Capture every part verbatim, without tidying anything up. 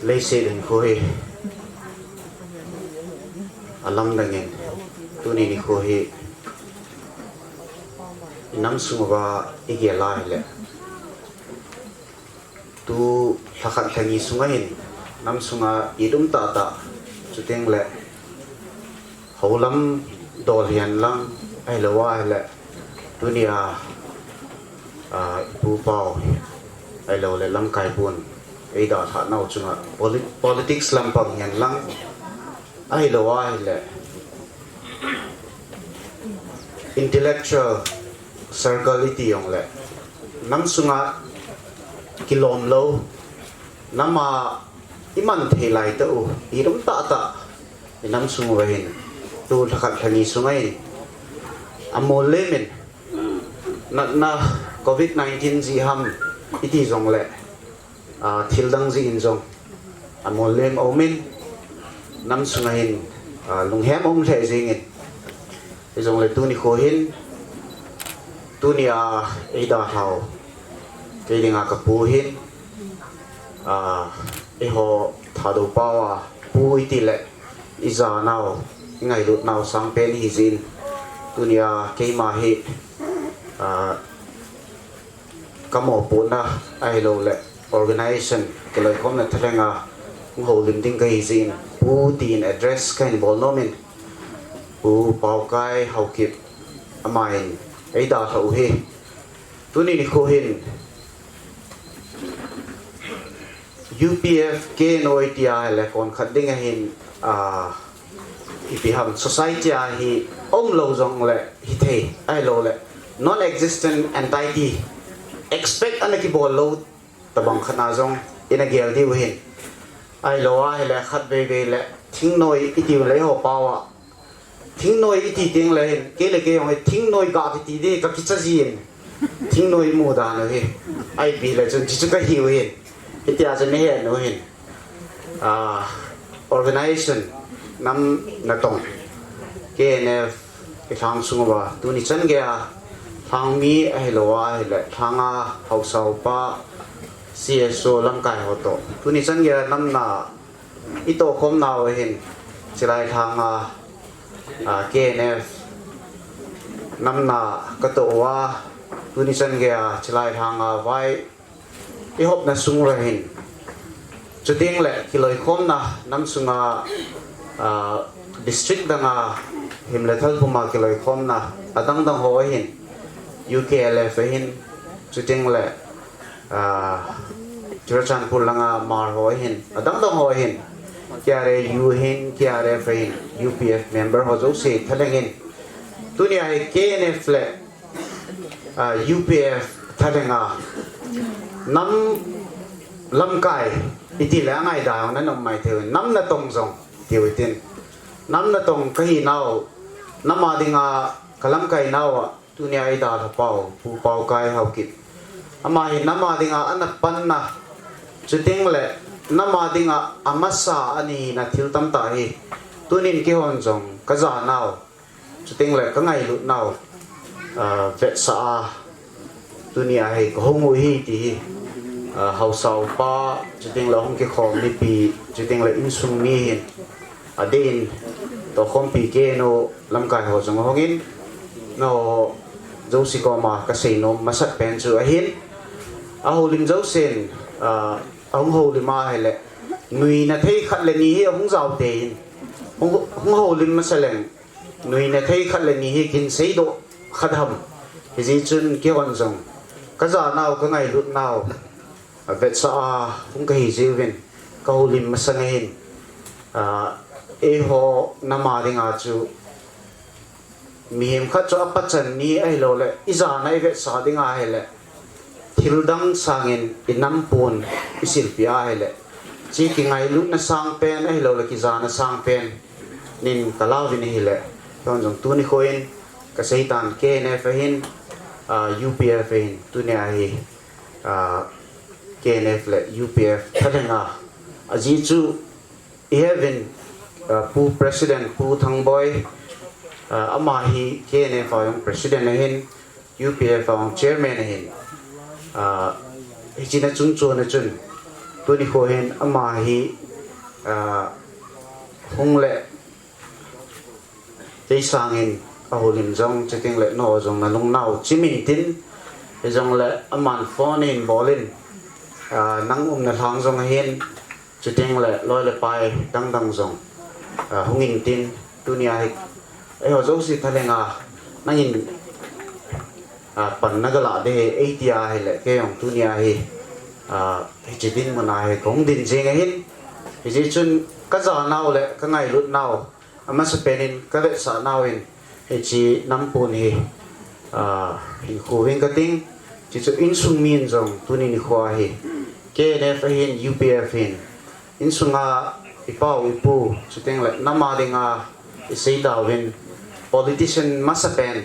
Leiset hinkho hi alamdang in, tuni nikho hi inam sung uva igel a ahile, tu lhakhat lhani sunga hin nam sunga it um tahtah, chuteng le houlam dol hihen lang, ahilou ahile tunia, ah, Pu Pau ahilou le lamkai pun eidalhah nau chunga poli-, politics lampang hihen lang, ahilou ahile intellectual circle iti jong le nam sunga kilom lou, nama iman thei lai tah u, it um tahtah inam sung uva hin tu lhakhat lhani sunga hin amol lem in, natna covid nineteen jeh ham iti jong le, ah, thil dang jeh in jong amol lem aum in, nam sunga hin, ah, lunghem aum lheh jeng in, hijong le tuni kho hin, tunia eidalhau, kei dinga ka pu hin, ah, eiho Thadou pao a pu iti le ijanau, ingailut nau sangpen ihi jin, tunia keima hi, ah, ka mopohna ahilou le organization kiloikhomna thalenga hung houlim ding kahi jin, pu tin address kahin bol nom in, Pu Paokai Haokip, aman eidalhau hi, tuni nikho hin U P F K N O iti ahile konkhat dinga hin, ah, ipi ham society a hi aum lou jong le hithei, ahilou le non-existent entity, expect ana kibol lou tabang khat na jong ina gel diu hin, ahilou ahile khatvei vei le thingnoi iti u le eiho pao a, thingnoi iti teng le hin, kei le kei jong hi thingnoi ga kiti di ka kicha jin, thingnoi mu dan u hi, ipi le chun chuchu kahiu hin, hitia chun nahe u hin, ah, organization nam natong K N F ilhang sung uva tuni chan geiya lhangmi ahilou ahile lhanga haosa upa, C S O, lamkai ho toh tuni chan geiya namna itohkhom nau ahin, chulai lhanga, ah, K N F namna katoh uva, tuni chan geiya chulai lhanga vai ihopna sung uva hin, chuteng le kiloikhomna nam sunga, ah, district danga, him le thal puma kiloikhomna adang dang ho ahin, U K L F ahin, chuteng le, ah, Churachandpur langa Hmar ho ahin, adang dang ho ahin, K R A U ahin, K R F ahin, U P F member ho jouse thalheng in, tunia hi K N F le, ah, U P F thalhenga nam lamkai iti le angaidam na nom mai thei u, nam natong jong tiu hitin, nam natong kahi nau, nama dinga ka lamkai nau a, tunia eidalhapau Pu Paokai Haokip, ama hi nama dinga ana panna, chuteng le nama dinga amasa anina thil tamtah hi tunin keihon jong ka ja nau, chuteng le ka ngailut nau, ah, vetsah a, tunia hi ka hung u hi ti hi, ah, haosa upa, chuteng le hung kikhom mipi, chuteng le insung mi hin, adeh in tohkhompi K N O lamkai ho jong ahung in, nangho jouse koma ka seinom masat pen chu ahin, ahoulim jousen, ah, ahung houlim ahile, nuina thei khat le ni hi ahung jao tei in, hung, hung houlim masa leng, nuina thei khat le ni hi kin seidoh khat ham. Hijeh chun keihon jong ka ja nau, ka ngailut nau, ah, vetsah a hung kahi jeh uvin ka houlim masang ahin, ah, eiho nama dinga chu mihem khat chu apachan ni ahilou le ijana ivetsah ding ahile, thil dang sangin inam pon isilpi ahile, chi kingailutna sangpen ahilou le kijana sangpen nin ka lauvin ahile, keihon jong tuni kho in ka seitan K N F ahin, ah, U P F ahin, tunia hi, ah, K N F le U P F thalhenga, ajeh chu iheuvin, ah, Pu President, Pu Thangboi, ah, ama hi K N F a jong President ahin, U P F a jong Chairman ahin, ah, hichena chungchona chun Tuni kho hin ama hi, ah, hung le kei sangin a houlim jong, chuteng le nangho jong na lungnau chim intin, hijongle aman phone in bol in, ah, nang umna lhang jong ahin, chuteng le loi le pai dangdang jong, ah, hung intin, tunia hi eiho jouse thalenga nangin, ah, pan na galah ding ahi, eitia ahile, kei jong tunia hi, ah, hiche dinmun a hi kahung din jing ahin, hijeh chun ka janau le ka ngailut nau, amasapen in ka vetsah nau in, hiche nampon hi, ah, hinkho ving kating, hiche chu insung min jong tuni nikho a hi, K N F ahin, U P F ahin, insunga ipau ipu, chuteng le nam a dinga isei tauvin, politician masapen,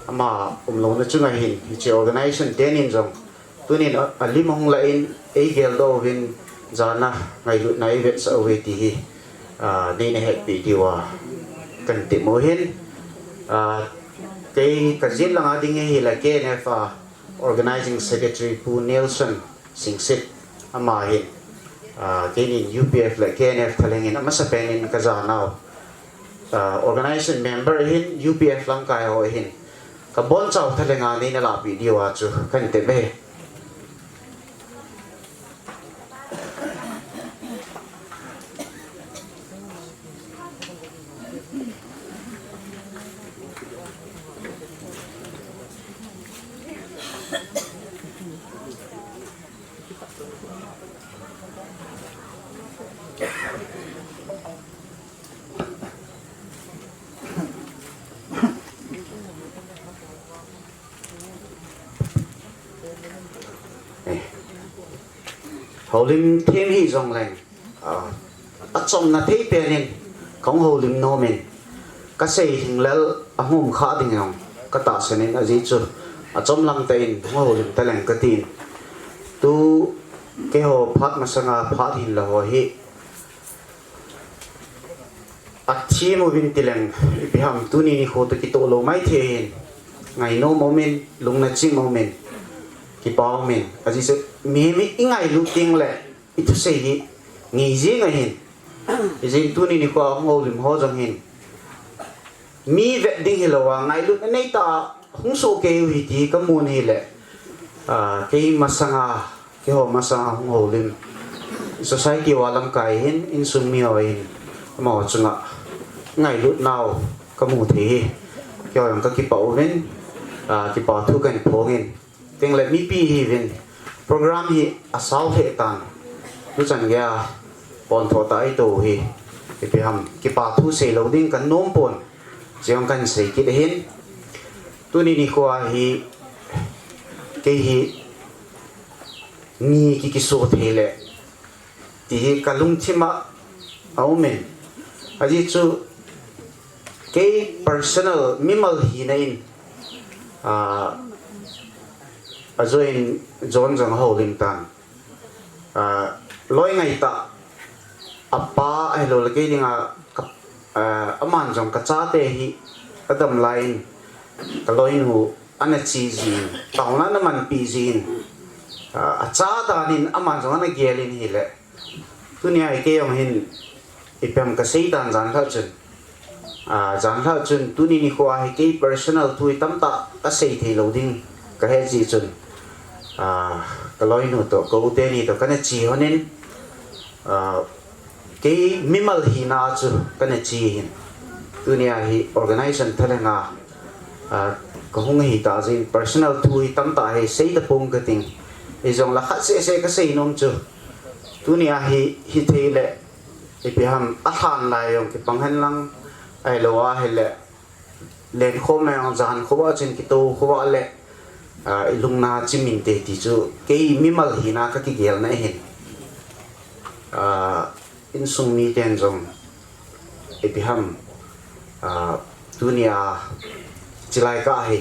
ama umlouna chunga hin, hiche organization tenin jong, tunin a, alim ahung lah in, eigeldoh uvin, jana ngailutna eivetsah uve ti hi, ah, neina hetpeh diuva kahin temu ahin, ah, kei kajet langa ding ahile K N F a Organizing Secretary Pu Nelson Singsit, ama hin, ah, keinin U P F le K N F thalheng in amasapen in ka janau, ah, organization member ahin, U P F lamkai ho ahin, ka bonchau thalhenga neina lahpeh diuva chu kahin temu ahi. Eh. Houlim them hijongleng, ah, achomna thei penin kahung houlim nomin, kasei lhinglel ahung um kha ding jong katahsan in, ajeh chu achomlam tah in hung houlim taleng katin. Tu keiho phat masanga phat hinla ho hi athem uvin tileng, ipi ham, tuni nikho toh kitoh lou maithei ahin, ngainom umin, lungna chim umin, kipa umin, ajeh chu mihem hi ingailut tengle ithusei hi ngei jeng ahin, hijeh in tuni nikho a hung houlim ho jong hin mi vet ding hilouva ngailutna neitah a hung sohkei u ahi ti kamun ahile, ah, kei masanga, keiho masanga hung houlim, society uva lamkai hin, insung miho hin, amaho chunga ngailutnau kamu thei hi, keiho jong kakipah uvin, ah, kipa thu kahin phongin, tengle mipi hiuvin, program hi asao lheh tan, tuchan geiya ponthoh tah a ito hi, ipi ham, kipa thu seilou ding kanom pon, chujong kahin sei kit ahin. Tuni nikho a hi kei hi mi ki, kiso thei le ti hi kalungthim a aumin, ajeh chu kei personal mimal hina in, ah, ajoin John jong ahoulim tan, ah, loi ngaitah, apa ahiloule kei dinga ka, ah, aman jong kachate hi adam laiyin kaloinu ana che jin, taona ana manpi jin, ah, acha danin aman jong ana gelin ahile, tunia hi kei jong hin ipi ham kasei tan, janlhah chun, ah, janlhah chun tuni nikho a hi kei personal thu hi tamtah kasei theilou ding kahet jeh chun, ah, kaloinu toh, ka u teni toh kana che lhonin, ah, kei mimal hina chu kana che ahin, tunia hi organization thalhenga, ah, kahung ahitah jeh in personal thu hi tamtah hi sei tapong kating, hijongle khat seh seh kasei nom chu, tunia hi, hithei le, ipi ham, alhan lai jong kipang henlang, ahilou ahile, lenkhom a jong jan khovah chun kitou khovah le, ah, ilungna chim inte ti chu kei mimal hina kakigelna ahin, ah, insung miten jong, ipi ham, ah, tunia chilai kah hi,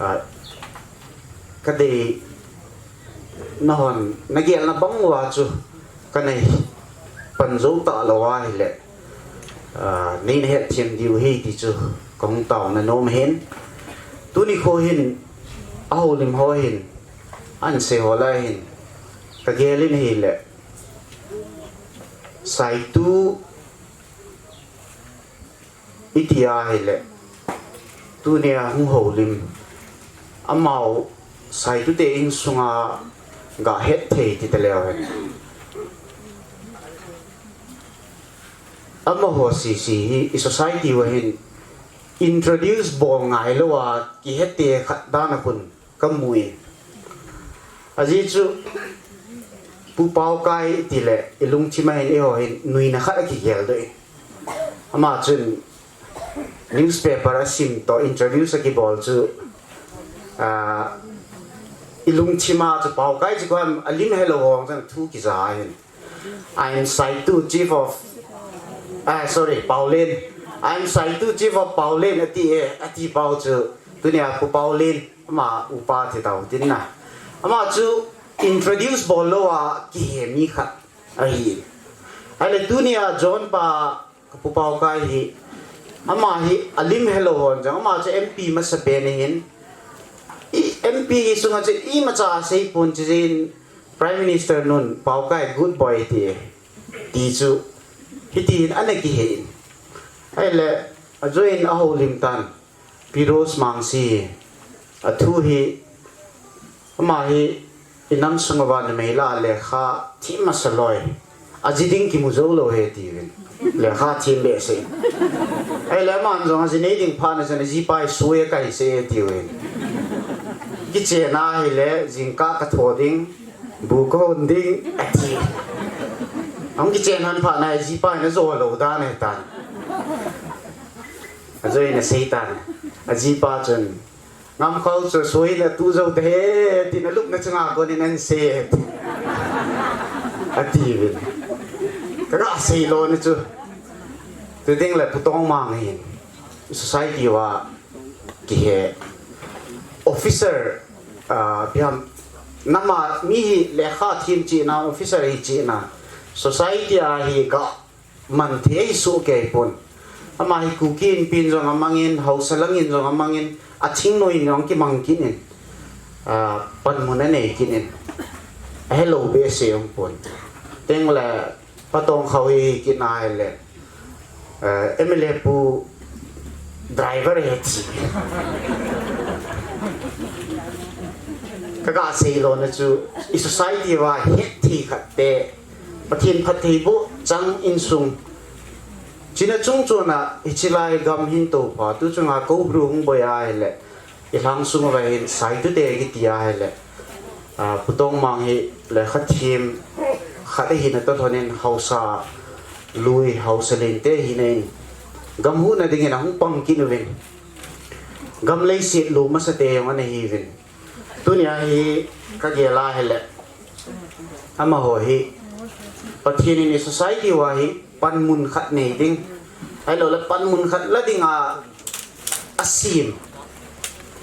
ah, kadei nahon nagelna bang uva chu kana pan jou talou ahile, ah, neina hetthem diu ahi ti chu kahung taona nom ahin. Tuni kho hin, ahoulim ho hin, ahin sei ho lai hin, kagelin ahile, Saitu iti ahile, tunia hung houlim, amau Saitu te insunga ga het thei ti taleu hen. Amaho sisi hi i society uva hin introduce bol ngailou a kihet te khat dan a khun kamu in. Ajeh chu Pu Paokai tile i lungthim a hin eiho hin nuina khat a kigeldoh in. Ama chun newspaper a sim toh introduce a kibol chu, ah, i lungthim a chu Paokai chu ko a lim helou hong chang thu kija hin. I'm Saitu, chief of, ah, sorry, Paolen. I'm Saitu, chief of Paolen, ati e, ati pau chu. Tunia Pu Paolen, ama upa thi tau tin na. Ama chu introduce bol lou a kihe mi khat ahi. Ahile tunia John pa ka Pu Paokai hi, ama hi alim helou hon jong, ama chu M P masa pen ahin. I M P hi sunga chu imacha asei pon chu jin Prime Minister nun Paokai good boy ti, ti chu hiti hin ana kihe in. Ahile ajoin ahoulim tan. Pi Rose Mangsi, athu hi, ama hi i nam sunga va numei la lekha thim masa loi. Aji ding kimu jou lou ahi tiuvin. Lekha thim behseh. Ahile aman jong aji nei ding phat na chun ajipa hi sui a kaise tiuvin. Kichen ahile jingkah katho ding, bu kahon ding, ati. Ahung kichen hon phat na ajipa hin ajo lou dan ahitan. Ajoin asei tan. Ajipa chun, Ngamkhao chu sui na tu jou te he, tin alupna chunga konin ahin sei e, atiuvin. Kaga sei lou na chu. Tuting le Pu Tongmang hin society uva kihe officer, ah, piam nama mi hi lekha thim china, officer hi china, society a hi ga man thei ahi soh kei pon. Ama hi Kuki Inpi in jong amangin, haosa langin jong amangin, athingnoi in jong kimang kit in, ah, panmun anei kit in. Ahelou behseh um pon. Tengle Pa Tongkhao hi kit na ahile, eh, M L A pu driver ahi ti. Kaga sei lou na chu, i society uva het thei khat te, Pathen phattheiboh chang insung. China chung chuna, hiche lai gam hin toupha, tu chunga Koubru hung boi ahile, i lhang sung uva hin Saitu te kiti ahile, ah, Pu Tongmang hi lekha thim khat ahina toh lhonin haosa lui, haosa lente ahina in, gam huhna dingin ahung pang kit uvin. Gam leiset lo masa te jong ana hiuvin. Tunia hi kagel ahile, amaho hi Pathen in i society uva hi panmun khat nei ding, ahilouleh panmun khat la dinga asem,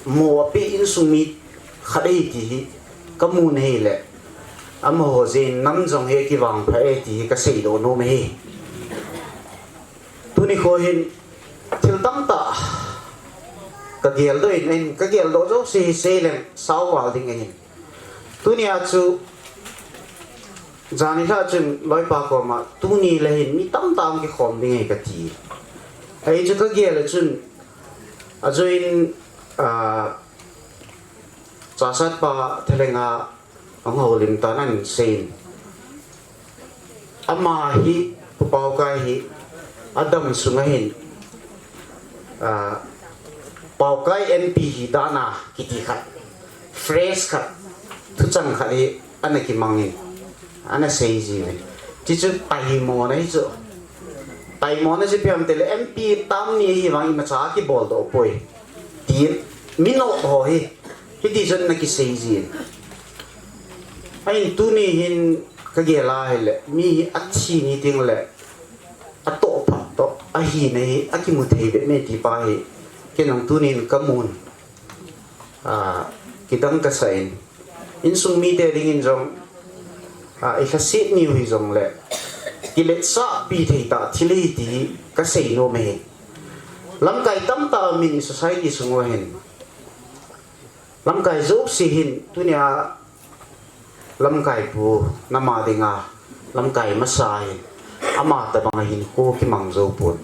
mo apeh insung mi khat ahi ti hi kamu na hile, amaho jeh in nam jong hi kivangpha e ti hi kaseidoh nom ahi. Tuni kho hin thil tamtah kageldoh in, in kageldoh jouse hi seileng sao val ding ahin. Tunia chu, jan nilhah chun loipa koma, tuni le hin mi tamtah hung kikhom ding ahi kati. Ahi chu kagel a chun, ajoin, ah, Chahsatpa Thalenga ahung houlim tan ahin seiyin. Ama hi, Pu Paokai hi, adam sunga hin, ah, Paokai M P hi dan a kiti khat, phrase khat, thuchang khat hi ana kimangin, ana seijiuvin. Chuchu taimona hi chu. Taimona chu ipi ham itile M P term ni ahivang imacha kiboldoh poi, tin mi nop ho hi hiti chun ana kiseijin. Ahin tuni hin kagel a hile, mi hi athi ni tengle atoh phat toh ahina hi akimu thei bep e ti pa hi kei jong tunin kamun. Ah, kidang kasah in, insung mite dingin jong, ah, ilhaset niu hijongle, kiletsahpi thei tah thil ahi ti hi kasei nom ahi. Lamkai tamtah min i society sung uva hin, lamkai jouse hin, tunia lamkai pu nama dinga lamkai masa hin, ama tabang a hinkho kimang jou pon.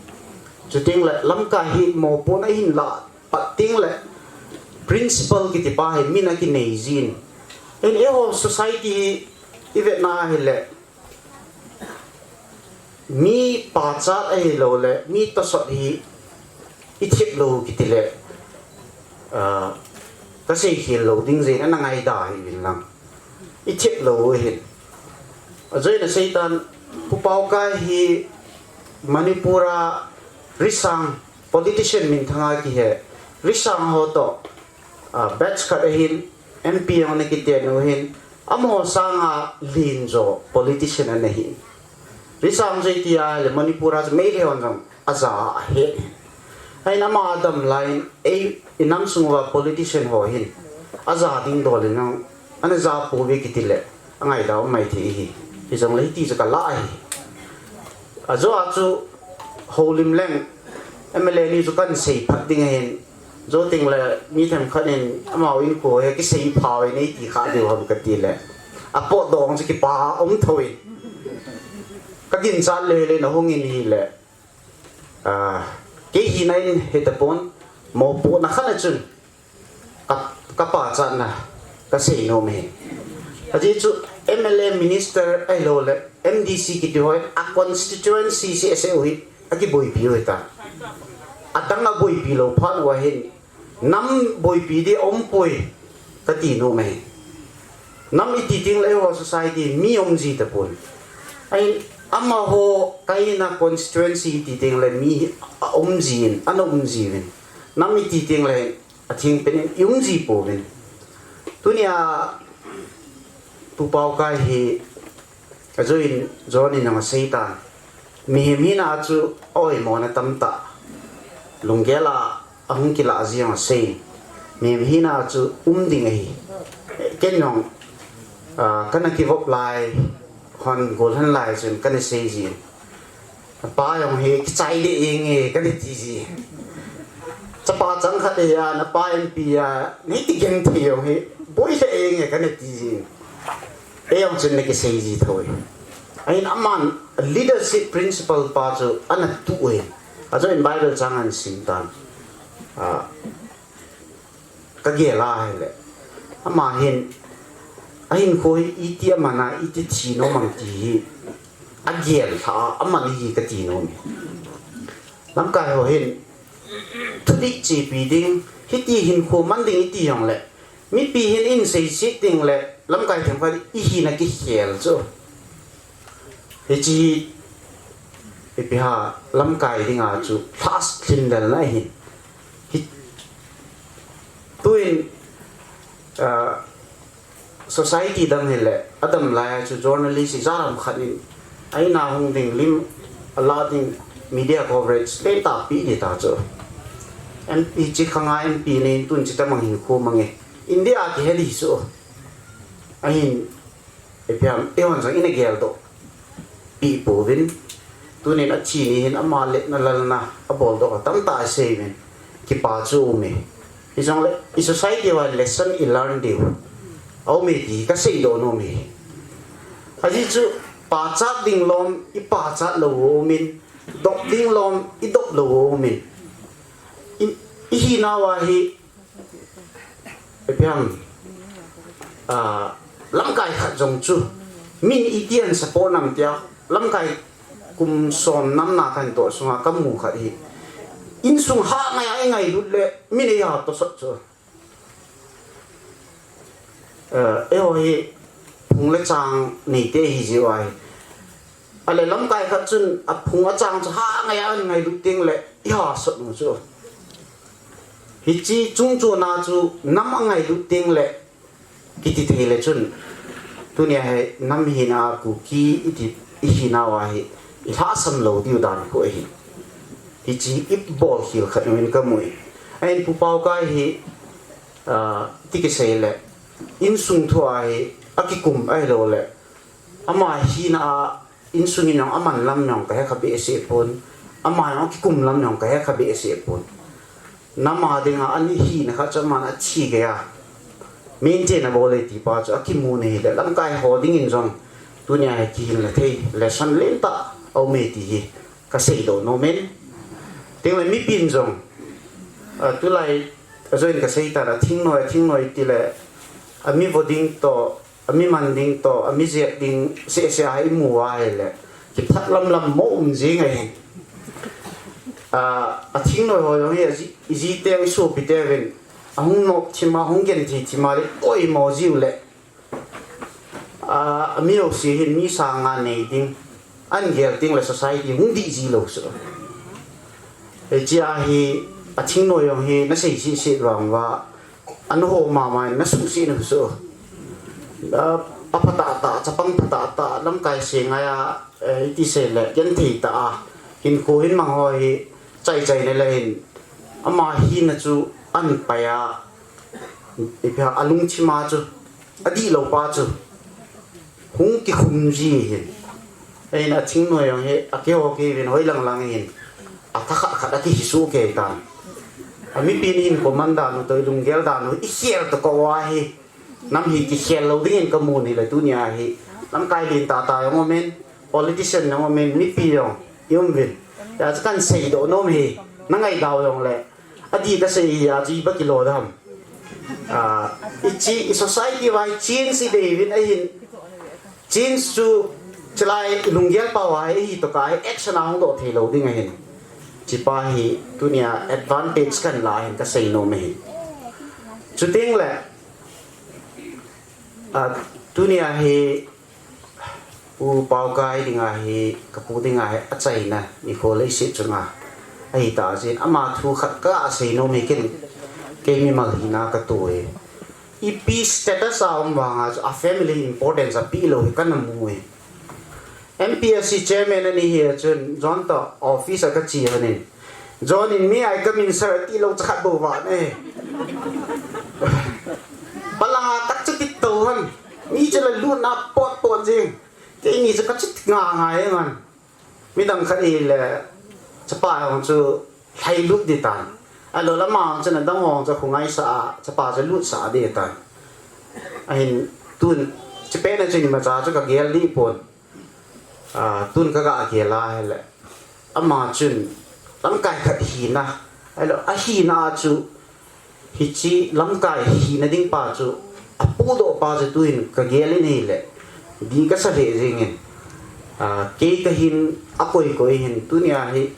Chuteng le lamkai hi mopohna hin la pat teng le principle kiti pa hi min a kinei jin. Hin eiho society hi i vetna hile mi pachat ahilou le mi tosot hi i thep lou kiti le, ah, ka seikhel lou ding jeh in ana ngaida hih uvin lang. I thep lou u hin. Ajoina seitan, Pu Paokai hi Manipur a Risang politician minthang a kihe. Risang ho toh, ah, batch khat ahin, M P jong ana kiten u hin, amaho sanga len jo politician ana hi. Risang jong iti a le Manipur a chu Meitei hon jong aja ahet. Ahin ama adam lai in, ei, i nam sung uva politician ho hin aja ding dol in jong ana ja pouve kiti le, angaida um mai thei hi. Hijongle hiti chu ka la ahi. Ajo a chu houlim leng M L A ni chu kan sei phat ding ahin, jou teng le mi themkhat in amau in ko he kisei phau in ei ti kha diu ham kati le, apotdoh chu kipa um thou in, ka ginchat le le na hung in hile, ah, kei hina in hetapon, mopohna khat a chun ka, ka pachatna ka seinom e. Ajeh chu M L A, minister ahilou le M D C kiti ho hi a constituency seh seh u hi akiboipi u hita. Adang a boipi lou phat uva hin nam boipi ding aumpoi kati nom e. Nam iti teng le eiho society mi um ji tapon. Ahin amaho kaina constituency iti teng le mi aum jin, ana um jiuvin. Nam iti teng le atheng pen in i um ji pouvin. Tunia Pu Paokai hi ajoin John in jong asei tan. Mihem hina chu aoimona tamtah. Lunggel a ahung kilah jeng asei. Mihem hina chu um ding ahi. Ken jong, ah, kana kivop lai, hon golhan lai chun kana sei jin. Apa jong hi kichai deh jeng e, kana ti ji. Chapa chang khat ahi a, napa M P a, nei ti genthei jong hi boi lheh jeng e, kana ti ji. Ei jong chun na kisei ji thou e. Ahin aman leadership principle pa chu ana tuh e. Ajoin Bible chang ana sim tan. Ah, ka gel a hile, ama hin, ahinkho hi iti aman a, iti thi nom am ti hi agel lha a, aman ahi kati nom e. Lamkai ho hin thudih chepi ding, hiti hinkho man ding iti jongle, mipi hin in seiset ding le, lamkai themkhat ihina kikhel chu. Hiche hi, ipi ham, lamkai dinga chu lhas lhinlelna ahin. Hi, tuin, ah, society dang hile, adam lai a chu journalist ijat ham khat in, a in a hung ding lim, ala ding media coverage, le tapi di ta chu. M P chi khanga M P nei tun chi tamang hinkho mang e. India a kihe di chu. Ahin, ipi ham, eihon jong ina geldoh pi pouvin. Tunin athi ni hin ama letna lalna aboldoh a tamtah asei uvin. Kipa chu aume. Hijongle, i society uva lesson i learn diu aume ti kaseidoh nom e. Ajeh chu, pachat ding lom, i pachat lou u aumin, dop ding lom, i dop lou u aumin. I, i hinau a hi, ipi ham, ah, lamkai khat jong chu, min iti ahin support nam tia, lamkai kum som nam na kahin toh sunga kamu khat hi. Insung ha ngai a ingailut le, min eiha tosot chu. Eh, eiho hi phung le chang neite ihi jeh uva hi. Ale lamkai khat chun aphung achang chu ha ngai a ingailut teng le iha sot u chu. Hiche chungchon a chu nam angailut teng le kiti thei le chun. Tunia hi nam hina a Kuki iti, ihinau a hi ilhahsam lou diu dan khu ahi. Hiche ibol khel khat in kamu e. Ahin Pu Paokai hi, ah, ti kisei le, insung thu a hi akikum ahilou le, ama hina a insung in jong aman lam jong kahe kha behseh pon, ama jong akikum lam jong kahe kha behseh pon. Nam a dinga ana hina khat chu aman athi gei a maintain abol e ti pa chu akimu na hile, lamkai ho dingin jong Tunia hi kihin le thei, lesson lentah a um e ti hi kasei doh nom in. Tin le mipin jong, ah, tulai a join kasei tan, a thingnoi, a thingnoi ti le, a mi vo ding toh, a mi man ding toh, a mi jep ding seh seh a imu a ahile, kiphat lamlam mo um jing ahi. Ah, a thingnoi ho jong hi, a ji, i jite, i sopite uvin, ahung nop thim a, hung genthei thim a le, poimo jiu le, ah, a mi jouse hin mi sang nga nei ding, an gel ding le society hung dih ji lou chu. Hichea hi, a thingnoi jong hi, nasei seh seh vang uva, ana ho mama in nasuhset u chu. A, a phatah tah, chapang phatah tah, lamkai se ngai a, eh, iti sei le, genthei tah a, hinkho hin mang ho hi, chai chai le le hin, ama hina chu an pai a, ipi ham, a lungthim a chu, a dihlou pa chu, hung kikhum ji hin. Ahin a thingnoi jong hi, a kiho kei uvin hoi lang lang hin, a tha khat khat a kihi soh kei tan. A mipin hin koman dan u toh, i lunggel dan u, i khel toh ka uva hi. Nam hi kikhel lou ding in ka mun hile tunia hi. Lamkai lentah tah jong um in, politician jong um in, mipi jong i um uvin. Hijeh chun kan sei doh nom hi, na ngaidam jong le. A di kasei hi a chu ipi kilo dam. Ah, i chi, i society uva hi change i dei uvin ahin. Change chu chulai i lunggel pau a hi, hi toh ka hi action a hung doh thei lou ding ahin. Chipa hi tunia advantage kan la hin kasei nom ahi. Chuteng le, ah, tunia hi Pu Paokai dinga hi, ka pu dinga hi, achaina nikho leiset chunga ahi ta jin, ama thu khat kasei nom e, ken, kei mimal hina ka tu e. Ipi status a um vanga chu a family importance a pe lou hi kana mu e. M P S C chairman ani hi a chun, John toh office a kache lhonin, John in, "May I come in, sir?" ti lou chakhat bou vang e. Palanga tak chu ti tou han. Mi chu la lut na pot pot jing. Keini chu ka chu ti nga nga e man. Midang khat hile, chapa jong chu lhai lut ding tan. Ahilou le ama jong chu nadang ho jong chu khongai sah a, chapa chu lut sah ding tan. Ahin tun, chupet na chu imacha chu ka gel ding pon. Ah, tun ka ga gel a hile, ama chun lamkai khat hina, ahilou, ahina chu, hiche lamkai hina ding pa chu, apodoh pa chu tuin ka gel in ahile, dih kasa lheh jeng in. Ah, kei kahin, akoi koi hin, tunia hi,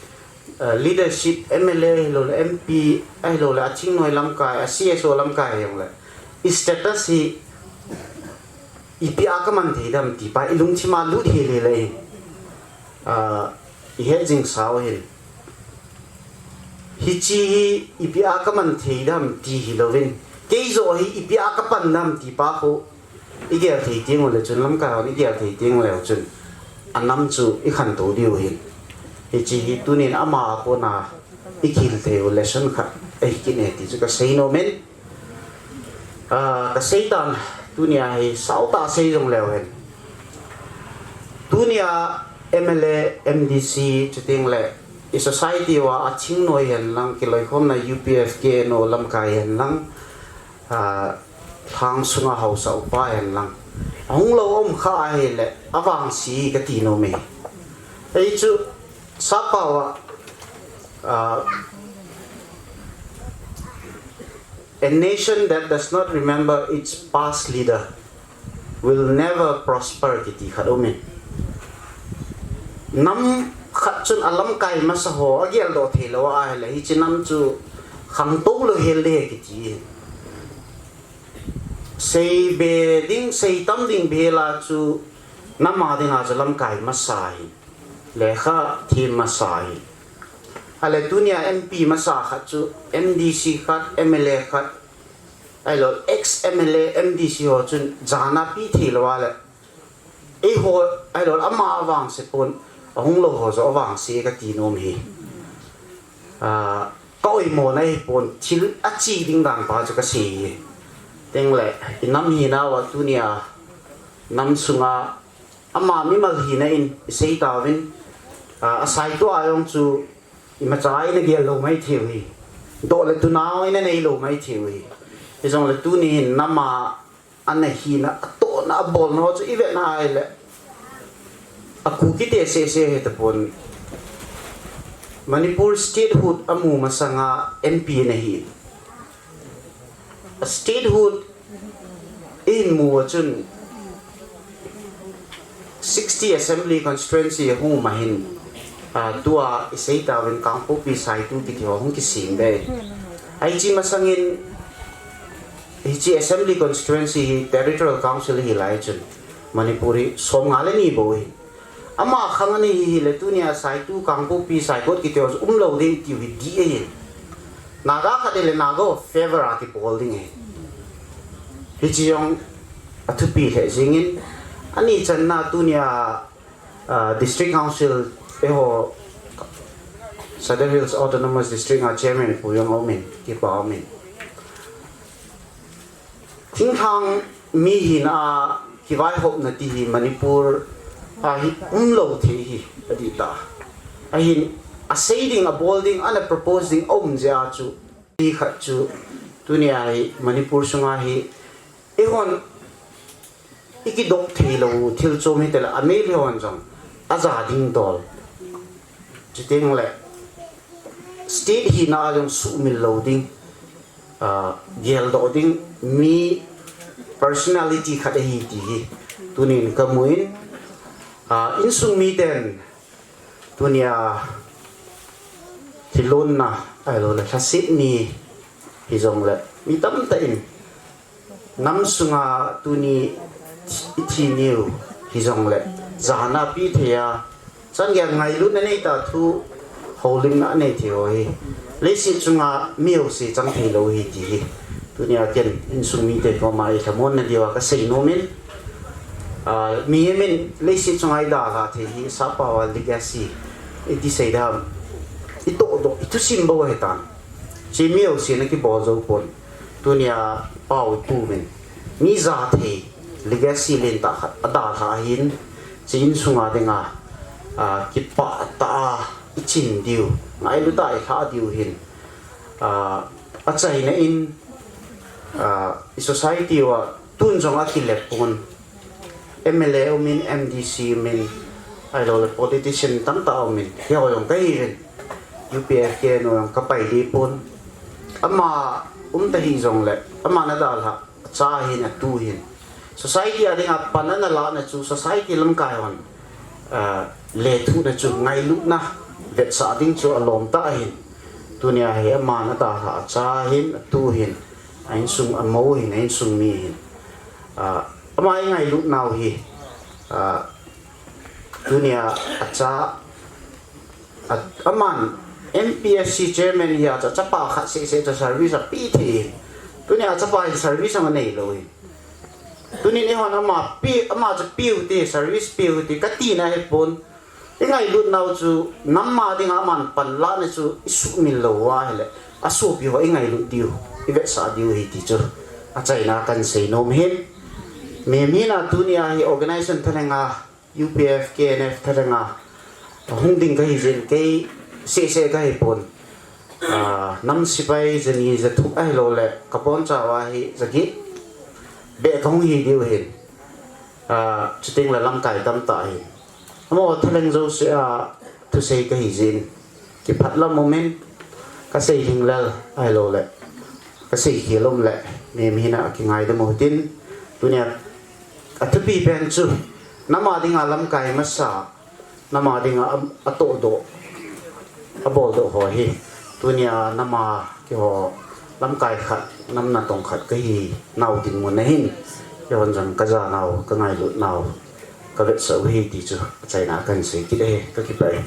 ah, leadership, M L A ahilou le, M P ahilou le, a thingnoi lamkai, a C S O lamkai ahilou le, i status hi, ipi a kaman thei dem ti pa, i lungthim a lut hel hel ahi. Ah, i het jing sau hin. Hiche hi ipi a kaman thei dem ti hilouvin, kei joh hi ipi a kapan dem ti pa khu i gel thei teng u le chun, lamkai hon i gel thei teng u le chun, a nam chu i khantou diu hin. Hiche hi tunin ama a kona i kihil thei u lesson khat ahi kit e ti chu ka sei nom in. Ah, ka sei tan, tunia hi sautah sei jong leu hen. Tunia M L A, M D C, chuteng le i society uva a thingnoi hen lang, kiloikhomna U P F, K N O lamkai hen lang, ah, lhang sunga haosa upa hen lang, ahung lou um kha ahile, avangse kati nom e. Ei chu, sap pau a, ah, "A nation that does not remember its past leader will never prosper," kiti khat um in. Nam khat chun a lamkai masa ho a geldoh thei lou ahile, hiche nam chu khangtou lou hel ding ahi kiti. Sei be ding, sei tam ding bel a chu nam a dinga chu lamkai masa ahi. Lekha them masa ahi. Ahile tunia M P masa khat chu M D C khat, M L A khat, ahilou ex M L A, M D C ho chun jana pe thei lou a le, eiho, ahilou ama avangse pon, ahung lou ho joh avangse kati nom hi. Ah, ka oimo na hi pon, thil ache ding dan pa chu ka sei hi. Tengle, i nam hina uva tunia, nam sunga, ama mimal hina in i sei tauvin, ah, a saituah a jong chu imacha ina gel lou maithei u hi. Doh le tuna ina nei lou maithei u hi. Hijongle tuni hin nam a ana hina, atohna, abolna ho chu i vet na ahile, A Kukite sese hi tapon. Manipur statehood amu masanga M P ana hi. A statehood in mu achun sixty assembly constituency hung mahin. A tua isei tauvin Kangpokpi Saitu kiti ho hung kisem be. Aichi masangin hichi assembly constituency hi territorial council hi lai chun Manipur hi som nga le ni bou hi. Ama khang ani hi le tunia Saitu Kangpokpi Saikot kiti ho umlou ding tiu hi di ahi. Naga khat le Naga favor a kibol ding ahi. Hichi jong athupi le jingin ani channa tunia uh, District Council eho Sadar Hills Autonomous District a chairman pu jong aumin, kipa aumin. Thingthang mi hina kivaihopna ti hi Manipur a hi umlou thei hi adita. Ahin asei ding, abol ding, ana propose ding aum jeh a chu. Ti khat chu tunia hi Manipur sunga hi ihon ikidok theilou thil chom hi tela amei le hon jong aja ding dol. Chuteng le state hina a jong sumil lou ding, ah, geldoh ding mi personality khat ahi ti hi tunin kamun, ah, insung miten tunia thilonna ahilou le lhaset ni hijongle mi tamtah in nam sunga tuni ithi niu hijongle jana pi thei a, changei ngailutna neita thu houlimna nei thei ho hi leiset chunga mi ho se chang theilou hi ti hi tunia ken insung mite koma ilhamonna diuva kasei nomin. Ah, mihem in leiset chunga idalha thei hi sappao a legacy iti seidam, itohdoh, ithusim bou ahitan. Chi mi ho se na kibol jou pon. Tunia pao ipumin mi ja thei legacy lentah khat adalha ahin, chi insunga dinga, ah, kipah tah a ichin diu, ngailut a ilha diu hin, ah, achaina in, ah, i society uva tun jong akile pon. M L A umin, M D C umin, ahilou le politician tamtah umin, hiho jong kahiuvin, U P F K no jong kapai deh pon. Ama umta hijongle, ama nadalha acha hin, atu hin, society a dinga pan ana lana chu society lamkai hon, ah, lethuhna chu ngailutna vetsah ding chu alom tah ahin. Tunia hi ama nadalha acha hin, atu hin, a insung, amou hin, a insung mi hin, ah, ama ingailut nau hi, ah, tunia acha, a, aman M P S C chairman hi acha, chapa khat sese cha service ape thei hin. Tunia achapa hi service ama neilou hin. Tunin eihon ama pe, ama chu pe ute, service pe ute katina ahipon. Ingailut nau chu nam a dinga aman panlahna chu isumil lou uva ahile, asopi ho ingailut diu, ivetsah diu ahi ti chu achaina kahin sei nom hin. Mihem hina tunia hi organization thalhenga, U P F, K N F thalhenga hung ding kahi jin, kei sese kahipon. Ah, nam sepai jani jathum ahilou le, kabonchauva hi jaget beh kahung hi diu hin. Ah, chuteng le lamkai tamtah hin. Amaho thalheng jouse a thusei kahi jin. Kipah lam umin, kasei lhinglel ahilou le, kasei khel um le, mihem hina kingaidam u hitin, tunia athupi pen chu, nam a dinga lamkai masa, nam a dinga a, atohdoh, aboldoh ho hi, tunia nam a keiho lamkai khat, nam natong khat kahi nau dinmun ahin, keihon jong kaja nau, kangailut nau, kavetsah u ahi ti chu achaina kahin sei kit ahi, kakipah e.